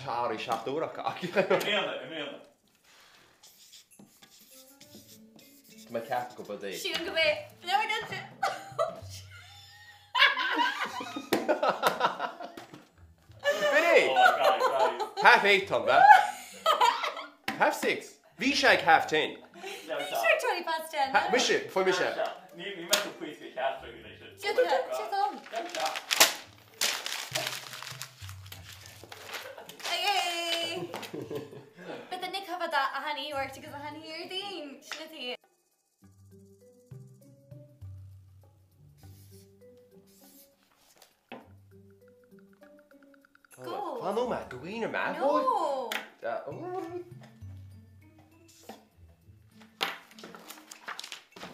Tá sé áirithe 7 uair acu. I mbliana, i mbliana. Tá mé ag ceapadh go bud é. Sílim go mbeidh leabhar déanta. B'in é! Half eight Tom, b'ea? Half six? Bhí sé ag half ten. Bhí sé ag 20 past ten. Mise, fuair mise. Ní mbeidh tú pointe ceart againn é sin. Sé Tom. But then cover that a hanny worked because a hanny here ding. Sin Go. Fan nóiméad, go bhfuil mé. No.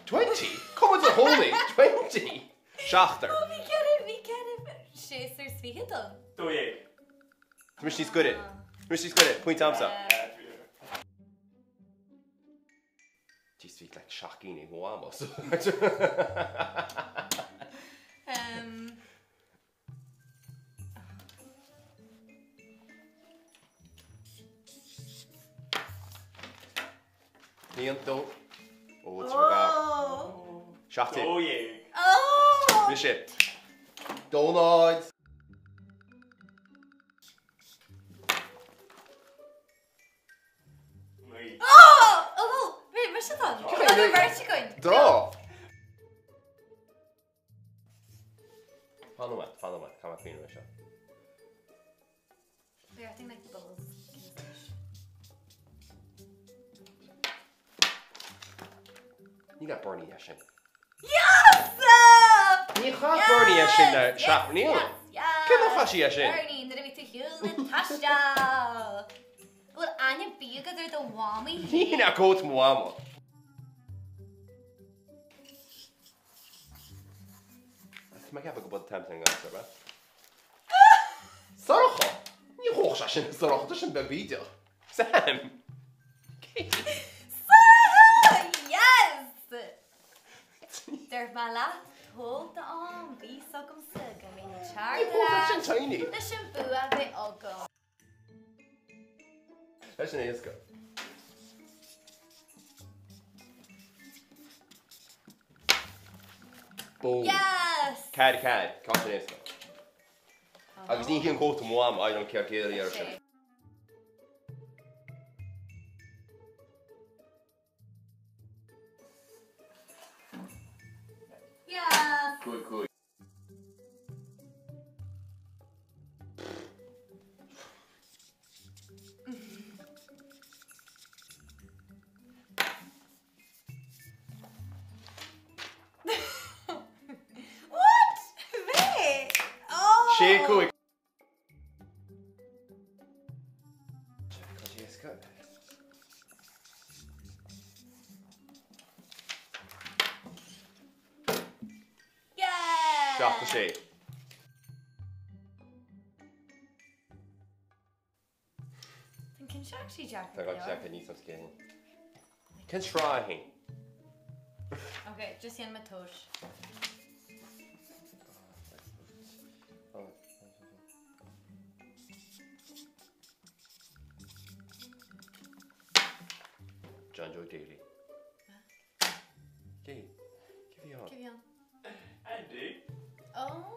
20? Come on, holy, 20? Seachtar. Ó, bhí ceithre, bhí ceithre séasúr is fichead ann. 12. Tá mise níos gaire. Tá mise níos gaire, pointe a'msa. Jeez, bhí like seacht gcinn ag mo mham so. Um. Aon, dó. Ó, it's for gar. 17. 12. Oh! Mise. Dó náid. 9. Oh! Oh! Wait, mise tá. Tá beirt againn. Draw. Fan nóiméad, fan nóiméad, caithfidh mé cuimhneamh air seo. We're acting like bulls. Ní raibh Bernie é sin. Yes! Ní chaith Bernie é sin le seach mbliana. Cé nach chaith sí é sin? Bernie, nuair a bhí tú shiúl ag taisteal. Bhfuil aithne ar bith agat ar do mhamaí Ní féin? nach cóit mo mhama. Tá mé ag ceapadh go bhfuil an t-am sin agamsa, right? Sorcha! Ní thóg sé sin Sorcha, tá sin beag bídeach. Sam! Sorcha! Yes! Dúirt mé leat, tóg d'am, bhí 's agamsa go mbeinn Ní ceart thóg ar sin tiny. leis an bua a bheith agam. Leis an éasca. Boom. Yes! Cead cead, cá sin éasca. Agus ní hí an cóta mo am, I don't care céad a sin. Yes! Cúig cúig. What? Bhí? Oh! Sé cúig. Yeah! 7 6. An ceann seo actually deacair Tá go gach leor. deacair níos os cionn. Cén sraith a haon? Ok, just dhéan mé tomhas. John Joe Daly. Cé? Cé bhí ann? Cé bhí ann? Andy. Oh!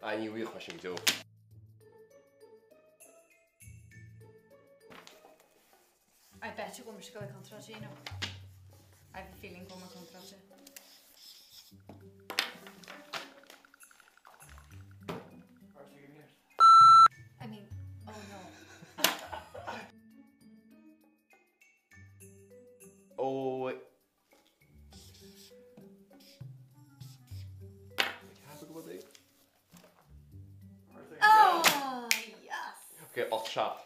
Ah, ní bhíodh mar sin go deo. I bet you go bhfuil mise ag gabháil contráilte, you know. I have a feeling go bhfuil mé contráilte. I mean, oh no. Ó. Ceapadh go bhfuil é. Oh, yes! Ok, 8 7.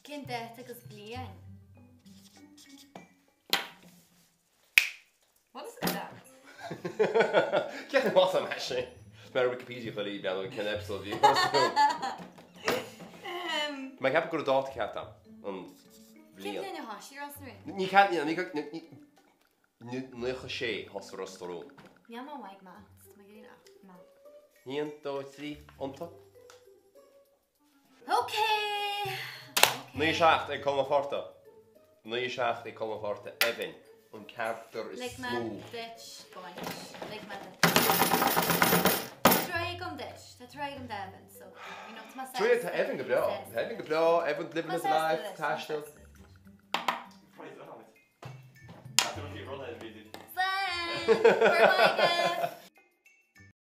Cén dáta agus bliain? What is that? Cén más am sin? Mar Wikipedia chuile bean cén episode bhí. Má ceapadh go raibh dáta ceart ann, an Cén bhliain. bhliain a thosaigh Ros na Rún? Ní ceart, ní, ní, ní, 96 thosaigh Ros na Rún. Níl mé maith ag maths, tá mé ag iarraidh math. 1, 2, 3, iontu. Ok! 9 7 ag Colm Ó Fátharta. 9 7 ag Colm Ó Fátharta, Evan, an carachtar is Lig mé mó. duit baint. Lig mé duit. Tá try agam duit. Tá try agam d'Evan, so, you know, tá mé Try tá Evan go breá. Tá Evan go breá, Evan living his life, taisteal. Price on it. Tá tú rud eile bhí. Slán! Go raibh maith agat!